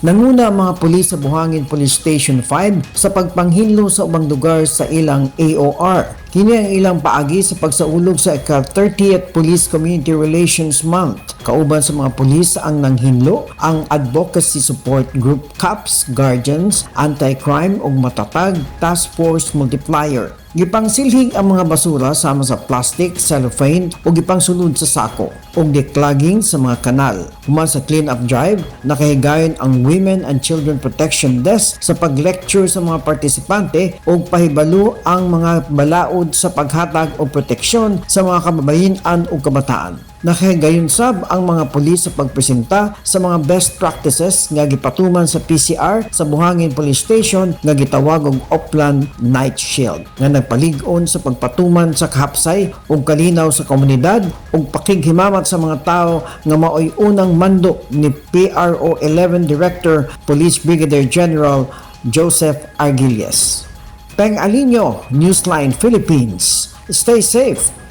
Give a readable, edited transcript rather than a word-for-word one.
Nanguna ang mga pulis sa Buhangin Police Station 5 sa pagpanghinlo sa ubang lugar sa ilang AOR. Kini ang ilang paagi sa pagsaulog sa ika-30th Police Community Relations Month. Kauban sa mga pulis ang nanghinlo ang Advocacy Support Group CAPS, Guardians, Anti-Crime ug Matatag Task Force Multiplier. Gipangsilhig ang mga basura sama sa plastic, cellophane ug gipangsulod sa sako ug declogging sa mga kanal. Human sa clean-up drive, nakahigayon ang Women and Children Protection Desk sa pag-lecture sa mga partisipante ug pahibalo ang mga balaod sa paghatag og proteksyon sa mga kababayen-an ug kabataan. Nakahigayon sab ang mga pulis sa pagpresenta sa mga best practices nga gipatuman sa PCR sa Buhangin Police Station nga gitawag og Oplan Night Shield nga nagpalig-on sa pagpatuman sa kahapsay ug kalinaw sa komunidad ug pakighimamat sa mga tawo nga maoy unang mando ni PRO 11 Director Police Brigadier General Joseph Arguilles. Peng Alinio, Newsline Philippines. Stay safe.